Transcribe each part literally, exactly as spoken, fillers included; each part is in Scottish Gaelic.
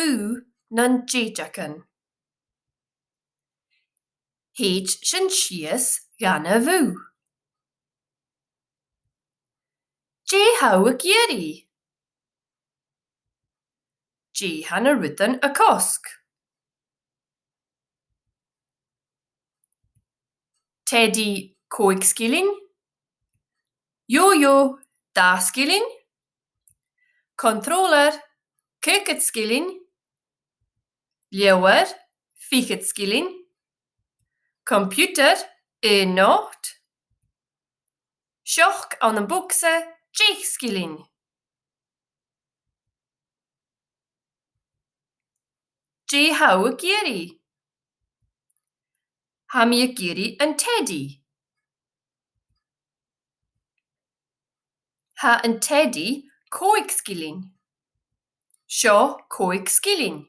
bùth nan dèideagan. Thèid sinn sìos dhan a' bhùth. Dè tha thu ag iarraidh? Dè tha na rudan a' cosg? Teadaidh, còig sgillinn. Yo-yo, dà sgillinn. Controller, caogad sgillinn. Leabhar, fichead sgillinn. Computer, aon not. Sioc ann am bogsa, deich sgillinn. Dè tha thu ag iarraidh? Tha mi ag iarraidh an teadaidh. Tha an teadaidh còig sgillinn. Seo còig sgillinn.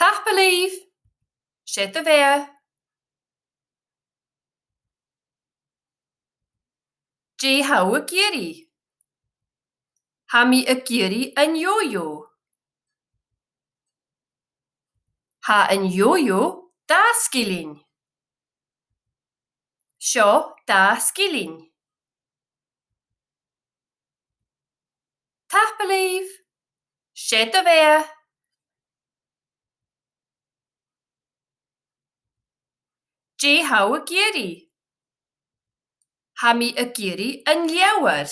Tapadh leibh! 'S e do bheatha. Dè tha thu ag iarraidh? Tha mi ag iarraidh an yo-yo. Tha an yo-yo dà sgillinn. Seo dà sgillinn. Tapadh leibh! 'S e do bheatha. Dè tha thu ag iarraidh? Tha mi ag iarraidh an leabhar.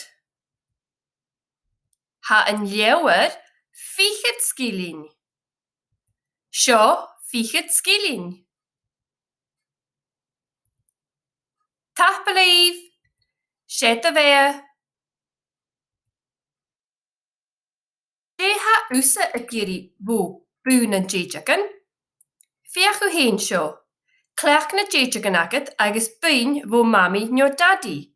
Tha an leabhar fichead sgillinn. Seo fichead sgillinn. Tapadh leibh! 'S e do bheatha. Dè tha thusa ag iarraidh bho bùth nan dèideagan? Feuch thu fhèin seo. Cleachd na dèideagan agad agus buin bho Mamaidh no Dadaidh.